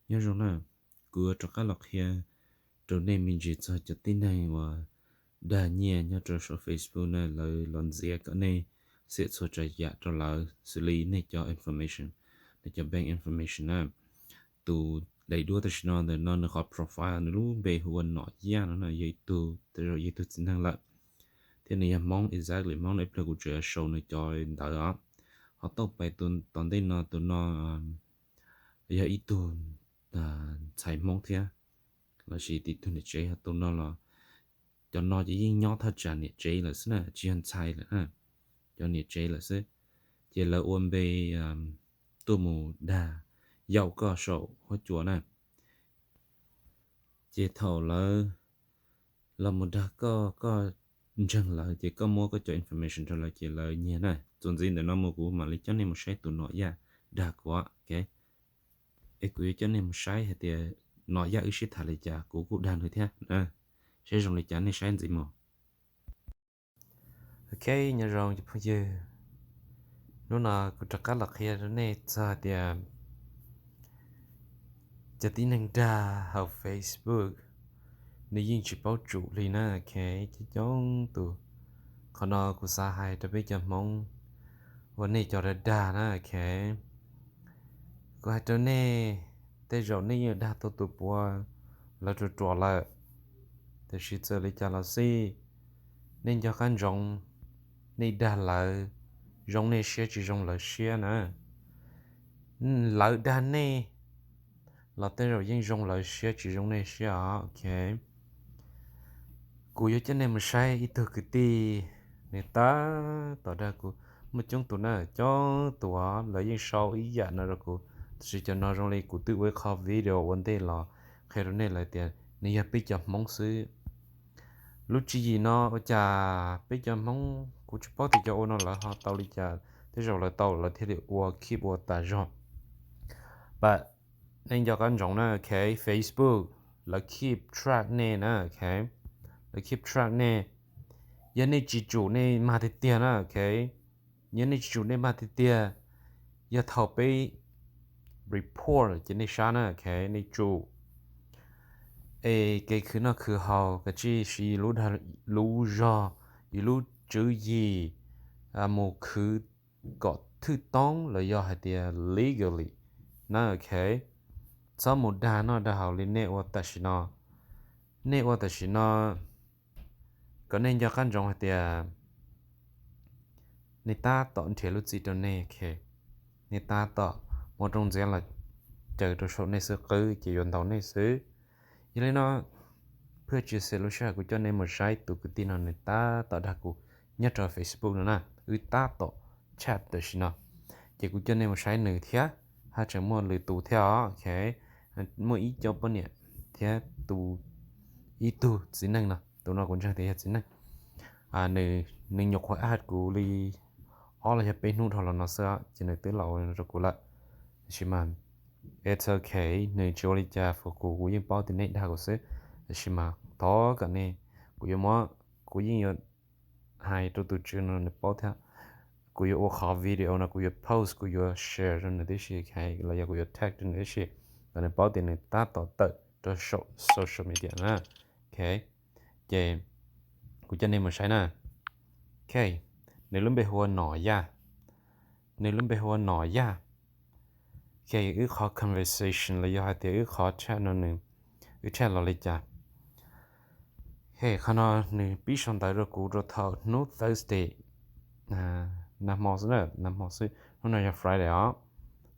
Nyob zoo na, kuv yuav rov qab los qhia rau nej me ntsis txog cov tib neeg uas dag nyiaj nyob rau saum Facebook na, lawv los ntxias kom nej xiam txhua tsav yam rau lawv, xws li nej cov information, nej cov bank information na. Tus daim duab tam sim no ntawm no nws qhov profile nws lub npe hu ua Nom Yaj no na, yog ib tug, tej zaum yog ib tug txiv neej lawm, thiab nws yog Hmoob, exactly Hmoob no, ib pliag kuv tseem yuav sau nws cov ntawv os. Ho tauj pais tus tom ntej no, tus no yog ib tug ntxhais Hmoob thiab, lossis ib tug niam tsev. Ho tus no los, cov no ces yeej nyob thaj tsam niam tsev lawm xwb na, tsis yog ntxhais lawm na, cov niam tsev lawm xwb. Ces lawv ua npe tuaj mus dag yaum koj saum huab cua na. Ces thaum lawv los mus dag koj, koj ntseeg lawv, ces koj muab koj cov information rau lawv, ces lawv nyiag na. Txuas ntxiv ntawm no mus kuv mam li coj nej mus saib tus Nom Yaj dag kuv, ok. Es kuv yuav coj nej mus saib hais tias Nom Yaj wb sib tham li cas, kuv kuj dag nws thiab na. Saib zoo li cas nej saib ntxiv mus. Ok, nyob zoo cov phooj ywg, hnub no kuv rov qab los qhia rau nej txog hais tias cov tib neeg dag hauv Facebook, nws yeej tsis paub tsum li na, ok, coob coob tus. Qhov no kuv xav hais rau peb cov Hmoob uas nej cov dag dag na, ok. Kuv hais rau nej, tej zaum nej yeej dag tau tus puav lawv ruam ruam lawm, tiam sis txawm li cas los xij, nej nco qab ntsoov, nej dag lawv zoo nej siab tsis zoo lawv siab na. Lawv dag nej los tej zaum yeej zoo lawv siab tsis zoo nej siab os, ok. Kuv yuav coj nej mus saib ib tug kwv tij, nws tab tom dag kuv. Muaj coob tus na, coob tus os, lawv yeej sau ib yam no rau kuv, tab sis cov no zoo li kuv twb ua ib qho video ua ntej los qhia rau nej lawm tias nws yog peb cov Hmoob xwb. Lub tswv yim no ua cas peb cov Hmoob, kuv tsis paub tias cov ua no lawv ho tau li cas, tej zaum lawv tau lawv thiaj li ua keep ua tas zog. But nej nco qab ntsoov na, ok, Facebook lawv keep track nej na, ok, lawv keep track nej. Yog nej tsis tsum nej mag tiag tiag na, ok, yog nej tsis tsum nej mag tiag tiag, yog thaum peb report ces nej sab na, ok, nej tsum. Es kev khwv noj khwv haus kav tsij siv lub zog, yus lub tswv yim mus khwv kom thwj toob los yog hais tias legally na, ok. Txhob mus dag noj dag haus li nej ua tam sim no. Nej ua tam sim no, kom nej nco qab ntsoov hais tias nej tab tom nrhiav lub txim rau nej, ok. Nej tab tom muab rooj ntxiab los caws rau saum nej xwb qwb ces yuav ntaus nej xwb. Yog li no, phwj tsis xis lub sij hawm kuv coj nej mus saib tus kwv tij no nws tab tom dag kuv nyob rau Facebook no na, wb tab tom chat tam sim no. Ces kuv coj nej mus saib nws thiab, haj tseem muaj lwm tus thiab os, ok. Muaj ib co poj niam thiab tus, ib tug txiv neej no, tus no kuv ntseeg tias yog txiv neej. Nws, nws nyuam qhuav add kuv li ob los yog peb hnub dhau los no xwb, ces nws twb los ua rau kuv lawm. Tab sis mas it's ok, nws tsis ua li cas rau kuv, kuv yeej paub tias nej dag kuv xwb. Tab sis mas thov kom nej, kuv yuav muab, kuv yeej yuav hais rau tus tswv no nws paub thiab. Kuv yuav ua qhov video no kuv yuav post, kuv yuav share rau nws tib si, los yog kuv yuav tag rau nws tib si, kom nws paub tias nws tab tom tawm rau saum social media na, ok. Ces kuv coj nej mus saib na. Ok, nws lub npe hu ua Nom Yaj. Nws lub npe hu ua Nom Yaj. Ok, wb qhov conversation los yog hais tias wb qhov chat no nws, wb chat los li cas. Ok, qhov no nws pib sau ntawv rau kuv rau thaum hnub Thursday, nag hmo xwb na, nag hmo xwb, hnub no yog Friday os.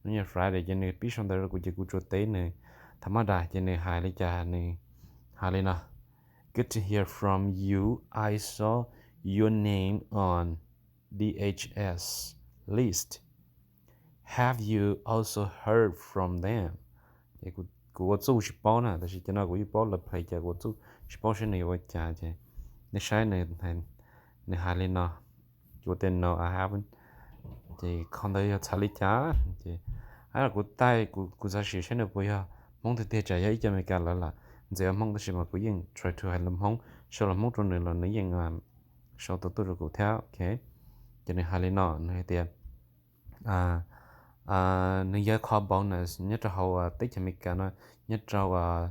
Hnub no yog Friday ces nws pib sau ntawv rau kuv ces kuv tsuas teb nws tha mab das ces nws hais li cas, nws hais li no: Good to hear from you. I saw your name on D H S list. Have you also heard from them? Ces kuv ua txuj tsis paub na, tab sis cov no kuv yeej paub lawv play cas, kuv ua txuj tsis paub saib nws yuav ua cas ces nej saib nws, nws hais li no, kuv tias no, I haven't. Ces qhov ntawd yog txhais li cas? Ces kuv taij, kuv xav sim saib nws puas yog Hmoob tiag tiag, tsam yog ib co Amelikas lawv lam ntxias Hmoob, tab sis mas kuv yeej try to hais lus Hmoob, sau lus Hmoob rau nws los nws yeej sau tau tuaj rau kuv thiab, ok. Ces nws hais li no, nws hais tias, nws yog qhov bonus nyob rau hauv teb chaws Amelikas no, nyob rau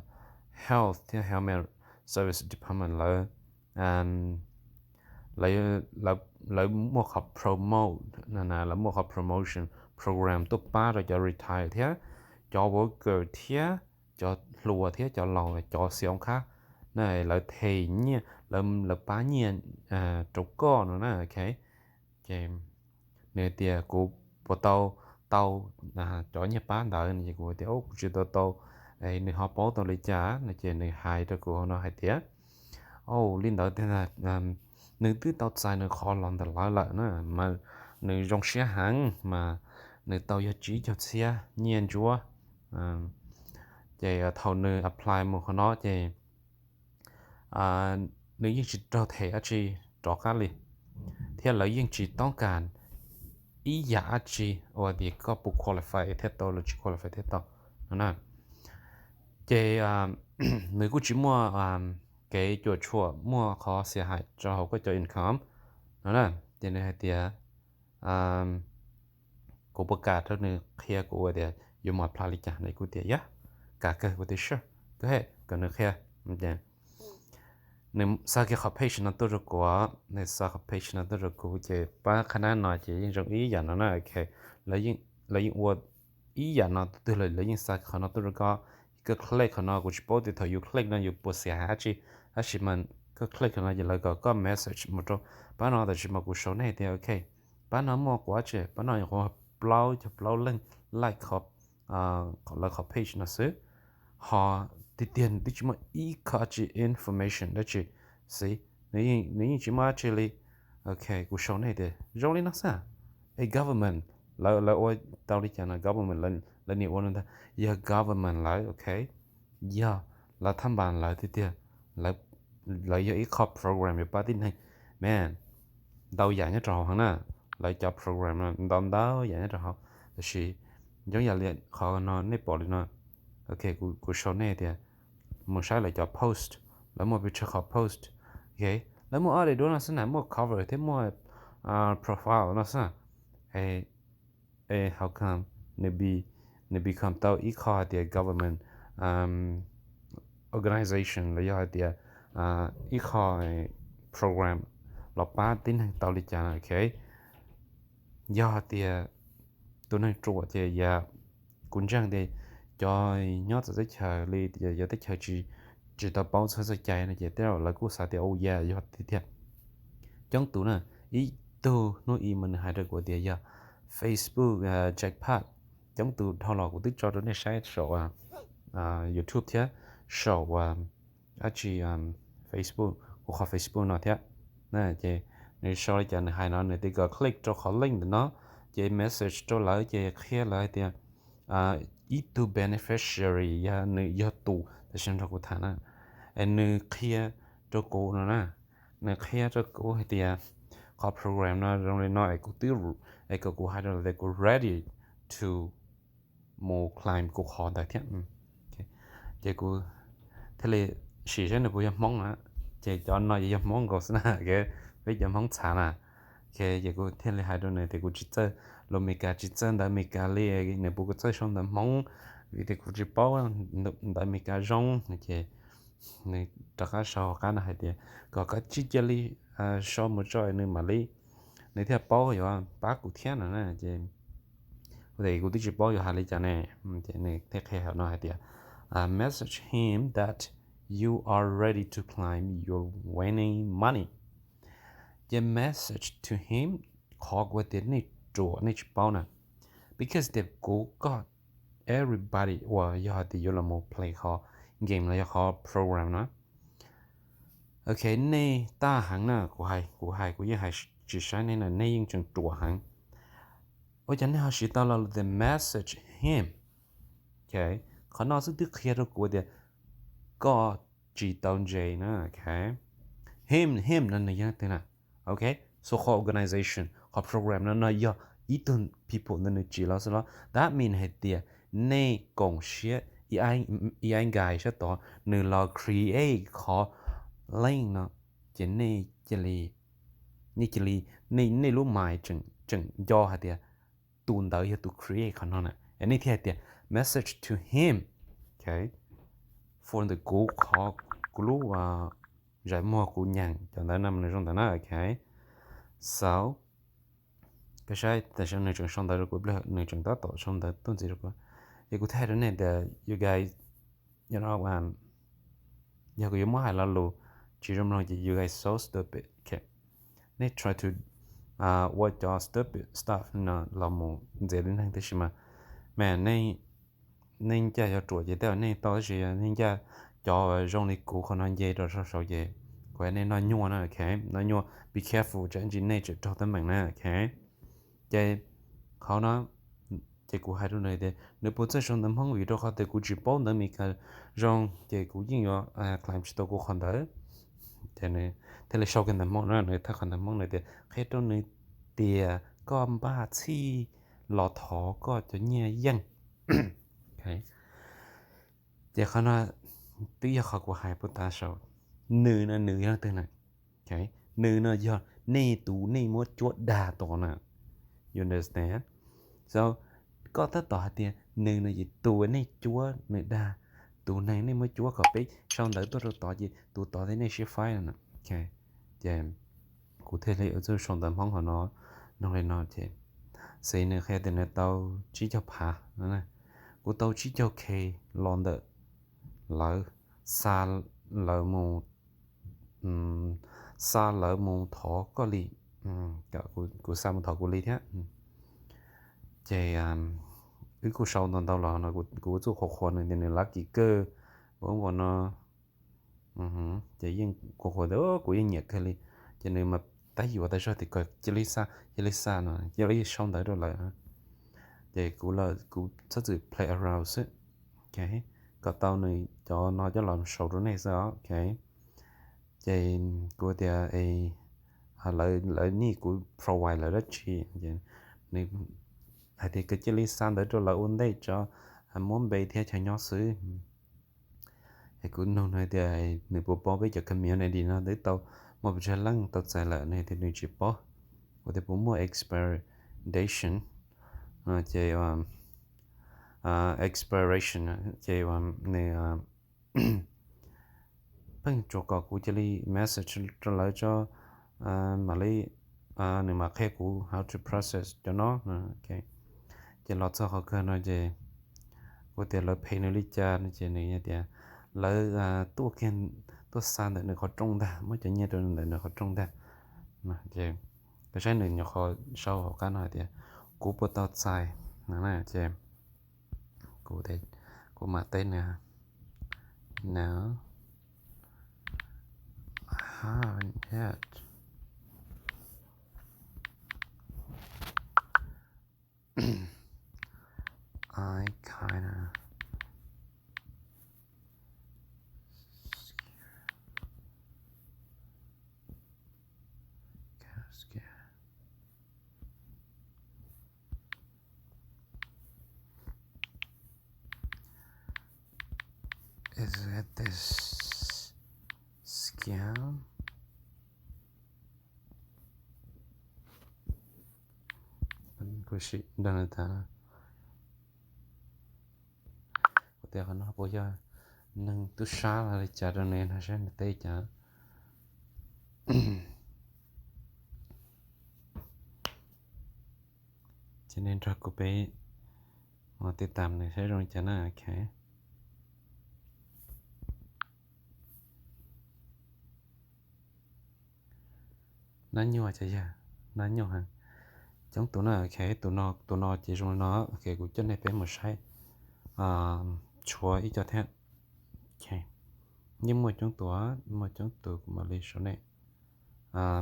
Health thiab Human Service Department lawv lawv muaj qhov promote, lawv muaj qhov promotion program tuaj pab rau cov retire thiab cov worker thiab cov hluas thiab cov laus, cov xi oo khab na, lawv them nyiaj, lawv pab nyiaj rau koj no na, ok. Ces nws tias kuv puas tau tau cov nyiaj pab ntawd no, ces kuv tias kuv tsis tau tau. Nws ho paub tau li cas no, ces nws hais rau kuv no hais tias, o, li ntawd tiag, nws twb tau txais nws qhov los ntawm lawv lawm na, mas nws zoo siab heev mas nws tau yog tsib caug txhiab nyiaj ntsuab. Ces thaum nws apply mus qhov no ces nws yeej tsis raug them dab tsi rov qab li, thiab lawv yeej tsis toob kas ib yam dab tsi uas tias koj puas qualify thiab tau los tsis qualify thiab tau no na. Ces nws kuj tsis muaj kev cuam tshuam muaj qhov xia hais rau hauv koj cov income no na. Ces nws hais tias kuv puas kam rau nws qhia kuv tias yuav mus apply li cas no, kuv tias yog, kam kawg, kuv tias sure, go ahead, kom nws qhia. Nws xa kiag qhov page no tuaj rau kuv, nws xa qhov page no tuaj rau kuv ces pab qhab nab no ces yeej zoo ib yam no na, ok. Lawv yeej ua ib yam no, tus twg los lawv yeej xa qhov no tuaj rau koj. Koj click qhov no, kuv tsis paub tias thaum yus click no yus puas xia hais dab tsi, tab sis mas koj click qhov no ces lawv kom koj message mus rau pab no, tab sis mas kuv sau nej tias ok, pab no muaj quav tsi, pab no nyuam qhuav plaub caug plaub leej like lawv qhov page no xwb, ho tiag tiag nws twb tsis muaj ib qho dab tsi information dab tsi xwb, nws yeej tsis muaj dab tsi li. Ok, kuv sau nej tias zoo li no xwb. Es government lawv, lawv ua tau li cas no, government lawv niam ua no ntag, yog government lawv, ok, yog lawv thab npas lawv tiag tiag, lawv yog ib qho program yuav pab tib neeg, man, ntau yam nyob rau hauv heev na. Lawv cov program no ntau ntau yam nyob rau hauv, tab sis zoo yam li qhov no nej pom li no, ok, kuv sau nej tias mus saib lawv cov post, lawv muaj pes tsawg qhov post, ok, lawv muaj ob daim duab no xwb na, muaj cover thiab muaj profile no xwb na. Es how come nws become tau ib qho hais tias government organization los yog hais tias ib qho program los pab tib neeg tau li cas, ok. Yog hais tias tus neeg ruam ces yam kuv ntseeg tias cov nyob txawv teb chaws li yog teb chaws tsis tau paub txog txoj cai no ces tej zaum lawv kuj xav tias u ya yog tiag tiag. Coob tus na, ib tug hnub ib mas nws hais rau kuv tias yog Facebook jackpot. Coob tus dhau los kuv twb tso rau nej saib saum YouTube thiab saum dab tsi, Facebook, kuv qhov Facebook no thiab. Ces nws sau li cas nws hais no, nws tias kom click rau qhov link ntawm no, ces message rau lawv ces qhia lawv hais tias ib tug beneficiary yog nws yog tus tam sim no kuv tham na, es nws qhia rau kuv no na, nws qhia rau kuv hais tias qhov program no zoo li no es kuv twb, es kom kuv hais rau lawv tias kuv ready to mus claim kuv qhov ntawd thiab. Ces kuv thiaj li sim saib nws puas yog Hmoob na, ces cov no yog Hmoob nkaus xwb na, peb cov Hmoob txhav na. Ces kuv thiaj li hais rau nws tias kuv tsis txawj lus Amelikas, tsis txawj ntawv Amelikas li, nws puas kuv txawj sau ntawv Hmoob, vim tias kuv tsis paub ntawv Amelikas zoo. Ces nws rov qab sau qab no hais tias kom koj tsis cia li sau mus tso nws mam li, nws thiaj paub yuav pab kuv thiab no na. Ces kuv tias kuv twb tsis paub yuav hais li cas ne. Ces nws thiaj qhia hauv no hais tias message him that you are ready to claim your winning money. Ces message to him, qhov kuv tias nej ruam nej tsis paub na, because tias kuv, koj, everybody uas yog hais tias yuav los mus play qhov game los yog qhov program na, ok, nej tag heev na, kuv hais, kuv hais, kuv yeej hais tsis saib nej na, nej yeej tseem ruam heev. Ua cas nej ho siv tau los the message him? Ok, qhov no xwb twb qhia rau kuv tias koj tsis tau ntse na. Ok, him, him no nws yog twg na? Ok, so qhov organization, qhov program no no yog ib tug people ntawd nws tsim los xwb los that mean hais tias nej koom siab, ib ai nkais sab tod nws los create qhov link no, ces nej cia li, nej cia li, nej, nej lub mind tseem nco hais tias tus ntawd yog tus create qhov no na. Es nej thiaj hais tias message to him, ok, for the, kuv qhov, kuv lub zais muag kuv nyeem cov ntawd no nws zoo ntawd na, ok. So koj saib tam sim no nws tseem sau ntawv rau kuv, nws tseem tab tom sau ntawv tuaj ntxiv rau kuv. Es kuv thiaj hais rau nej tias you guys, yog kuv yuav muab hais lo lus tsis zoo mloog ces you guys so stupid, ok. Nej try to ua cov stupid stuff no los mus ntxias li neeg, tab sis mas, mas nej, nej ncaj yog ruam ces tej zaum nej tau, tab sis nej ncaj cov zoo li kuv qhov no nce rau saum saud ces kuv hais nej noj nyuaj na, ok. Noj nyuaj, be careful, tsam ntsis nej tseem raug teeb meem na, ok. Ces qhov no ces kuv hais rau nws tias nws puas txawj sau ntawv Hmoob, vim rau qhov tias kuv tsis paub ntawv Meskas zoo ces kuv yeej yuav claim tsis tau kuv qhov ntawd. Ces nws thiaj li sau kiag ntawv Hmoob na, nws thaj qhov ntawv Hmoob, nws tias qhia rau nws tias koj npaj txhij los thov koj cov nyiaj yeej. Ces qhov no twb yog qhov kuv hais puag ta saud. Nws no nws yog leej twg na? Nws no yog nej tus nej muab cuab dag tod na. You understand? So koj tab tom hais tias nws no ces tus nej cuab nws dag, tus neeg nej muab cuab kom peb sau ntawv tuaj rau tod ces tus tod thiab nej sib faib no. Ces kuv thiaj li txawj sau ntawv Hmoob hauv no, noog li no ces xis nws qhia tias nws tau tsib caug phav no. Kuv tau tsib caug K los ntawm lawv xa lawv mus, xa lawv mus thov koj li, kuv xa mus thov kuv li thiab. Ces wb kuj sau ntau ntau los no kuv txuj qhuas qhuas nws tias nws lucky kawg, ua ua no. Ces yeej qhuas qhuas tias kuv yeej nyiam kawg li. Ces nws mas tab yuav tas zog tias kom cia li xa, cia li xa no, cia li sau ntawv rau lawv. Ces kuv, kuv txhob txwm play around xwb, kom tau nws cov no coj los sau rau nej xwb os, ok. Ces kuv tias lawv need kuv provide lawv dab tsi? Nws hais tias kom cia li xa ntawv rau lawv ua ntej tso, muab npe thiab chaw nyob xwb. Es kuv nug nws tias nws puas paub peb cov community no twb tau muaj pes tsawg leej tau txais lawm, nws tias nws tsis paub. Kuv tias puas muaj expiration, ces expiration, ces nws pheej tsuas kom kuv cia li message rau lawv tso, mam li, nws mam qhia kuv how to process cov no. Ces los txog qhov kawg no ces kuv tias lawv phem nws li cas no ces nws tias lawv tuaj kiag, tuaj xa ntawm nws qhov rooj ntag, muab cov nyiaj rau ntawm nws qhov rooj ntag. Ces koj saib nws nyuam qhuav sau hauv qab no hais tias kuv puas tau txais no na. Ces kuv, kuv mam teb nws, no, haven't yet. I kinda scared. Kinda scared. Is it this scam? Kuv sim nrog nws tham. Kuv tias qhov no puas yog neeg tub sab los li cas rau nws no, saib nws teb cas. Ces nej nrog kuv peb mus tij tam nws saib zoo li cas na, ok. Nab nyuaj cov yawg, nab nyuaj heev. Coob tus na, ok, tus no, tus no ces zoo li no, ok, kuv coj nej peb mus saib tshuav ib co thiab. Ok, yeej muaj coob tus, muaj coob tus, kuv mam li sau nej.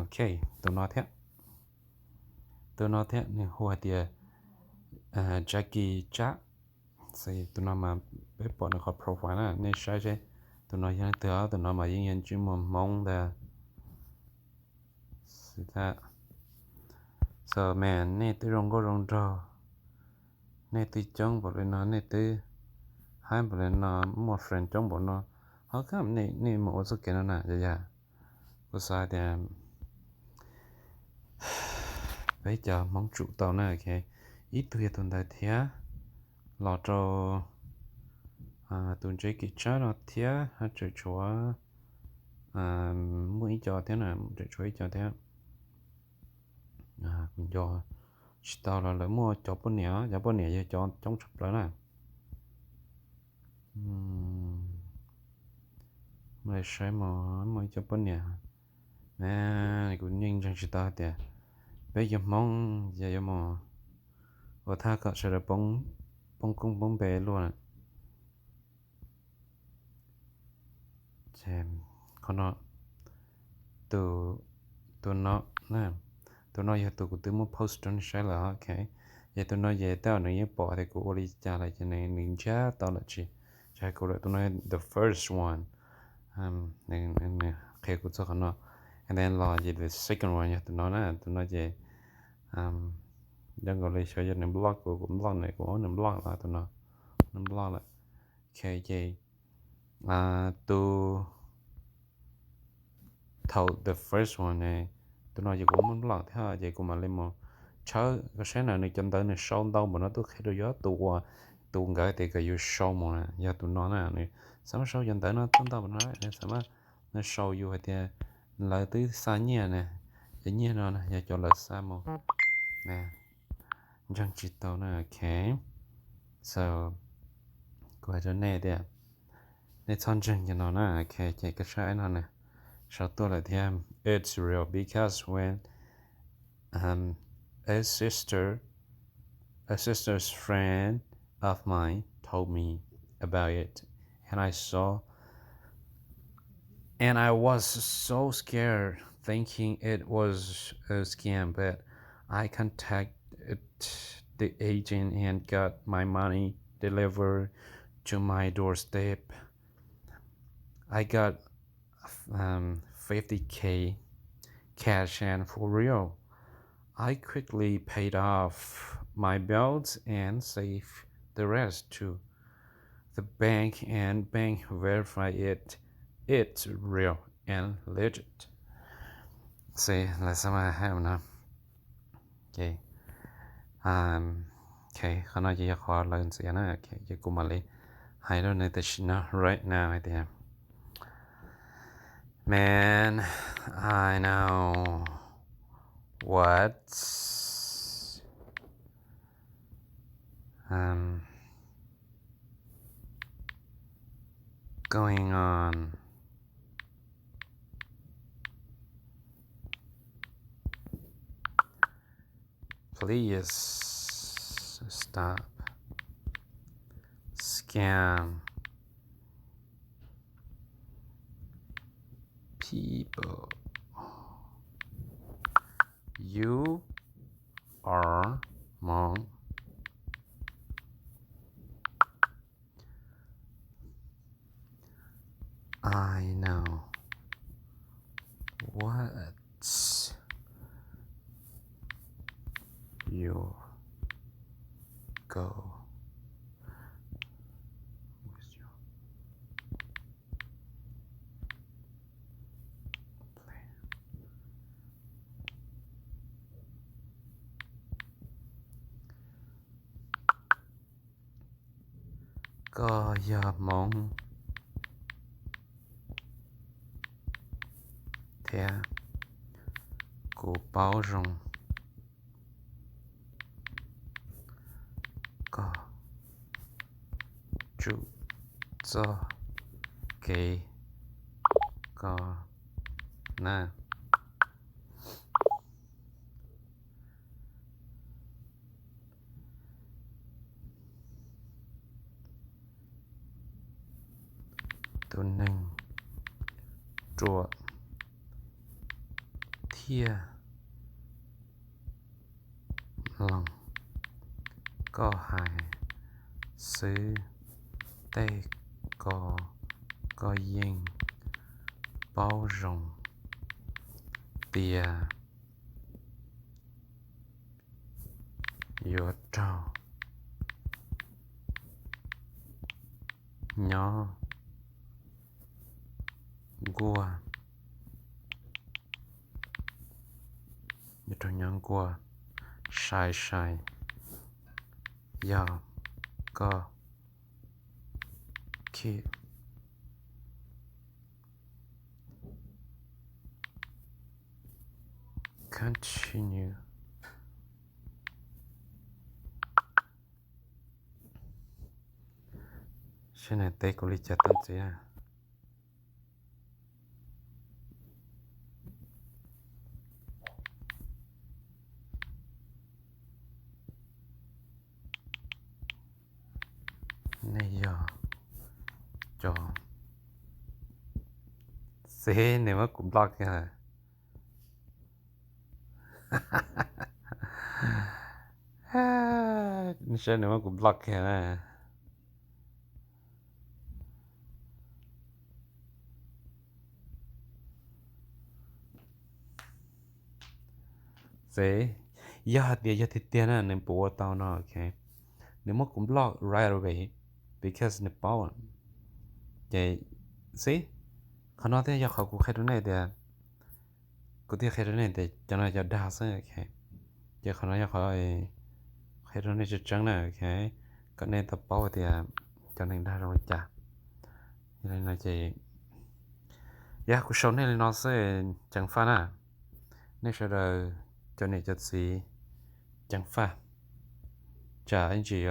Ok, tus no thiab, tus no thiab nws hu hais tias Jackie Tsab. Tus no mas peb pom nws qhov profile na, nej saib seb tus no yog leej twg os. Tus no mas yeej yog ntsej muag Hmoob ntag. Xwb thiab. So man, nej twb zoo nkauj zoo nraug, nej twb coob npaum li no, nej twb haib npaum li no, muaj friend coob npaum no, ho kaj nej mus ua txoj kev no na, yog yam. Kuv xav tias peb cov Hmoob tsum tau na, ok. ib tug yog tus ntawd thiab, los rau tus Jackie Chan no thiab, haj tseem tshuav, muaj ib co thiab na, tseem tshuav ib co thiab. Kuv nco tsis tau los lawv muaj cov poj niam, cov poj niam yog cov coob tshaj plaws na. Mus saib mog, muaj ib co poj niam na, kuv yeej ntseeg tsis tau hais tias peb cov Hmoob yog yuav mus ua thaj kom sawv daws poob koob poob npe luaj na. Qhov no, tus no, tus no yog tus kuv twb muab post rau nej saib lawm, ok. Ces tus no ces tej zaum nws yeej pom tias kuv ua li cas lawm ces nws ntsiab tau lawm tsis, tsis hais kuv lawm. Tus no the first one, nws qhia kuv txog qhov no. And then los ces the second one yog tus no na, tus no ces nco nkaus li xyov yog nws block kuv, kuv block nws, kuv nws block los tus no, nws block lawm. Ok, ces tus thaum the first one ne, tus no ces kuv muab block thiab ces kuv mam li mus tshawb koj saib na, nws cov ntawv nws sau ntau npaum no twb qhia rau yus tus uas, tus nkawd tias kom yus sau mus na, yog tus no na, nws xav mas sau cov ntawv no tau ntau npaum no, nws xav mas nws sau yus hais tias lawv twb xa nyiaj na, cov nyiaj no na yog cov lawv xa mus na. Ntseeg tsis tau na, ok. So kuv hais rau nej tias nej txhob ntseeg cov no na, ok. Ces koj saib no na, sau tuaj lawm thiab, it's real because when um, a sister, a sister's friend of mine told me about it, and I saw, and I was so scared, thinking it was a scam. But I contacted the agent and got my money delivered to my doorstep. I got um, fifty K cash and for real. I quickly paid off my bills and saved the rest to the bank, and bank verified it. It's real and legit. See, lawv xav mas hais no. Ok. Ok, qhov no ces yog qhov lawv ntxias na, ces kuv mam li hais rau nws tam sim no right now hais tias, Man, I know what's um, going on. Please stop scam people. You are Hmong. I know what's your goal. What's your plan? Koj yog Hmoob thiab kuv paub zoo koj tsum txoj kev ko na. Tus neeg ruam thiaj mloog koj hais xwb, tej ko koj yeej paub zoo tias yuav raug nyob nkuaj, yuav raug nyob nkuaj sai sai Yog koj keep continue. Saib nws teb kuv li cas tau ntxiv na. Nej yog cov, xib nws muab kuv block kiag lawm. Saib nws muab kuv block kiag na. Xib, yog hais tias yog tiag tiag na nws puas ua tau no, ok. Nws muab kuv block right away because nws paub. Ces, xib, qhov no thiaj yog qhov kuv qhia rau nej tias, kuv thiaj qhia rau nej tias cov no cov dag xwb, ok. Ces qhov no yog qhov qhia rau nej tseeb tseeb na, ok, kom nej tau paub tias cov neeg dag zoo li cas. Yog li no ces, yog kuv sau nej li no xwb, ceev faj na. Nej sawv daws cov niam cov txiv, ceev faj, tsam ib ntsis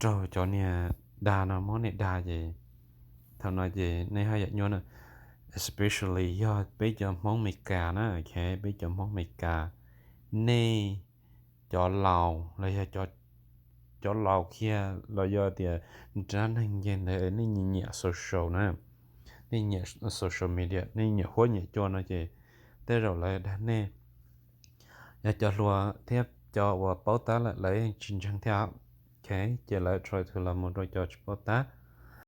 raug cov niag dag no muab nej dag ces thaum no ces nej haj yam nyuaj na. Especially yog peb cov Hmoob Amelikas na, ok, peb cov Hmoob Amelikas, nej cov laus los yog cov laus kiag los yog tias nrab neeg nce ntawd nej nyiam nyiam social na, nej nyiam social media, nej nyiam huab nyiam cua no ces tej zaum lawv dag nej. Yog cov hluas thiab cov uas paub tab lawm lawv yeej tsis ntseeg thiab, ok, ces lawv try to los mus rau cov tsis paub tab.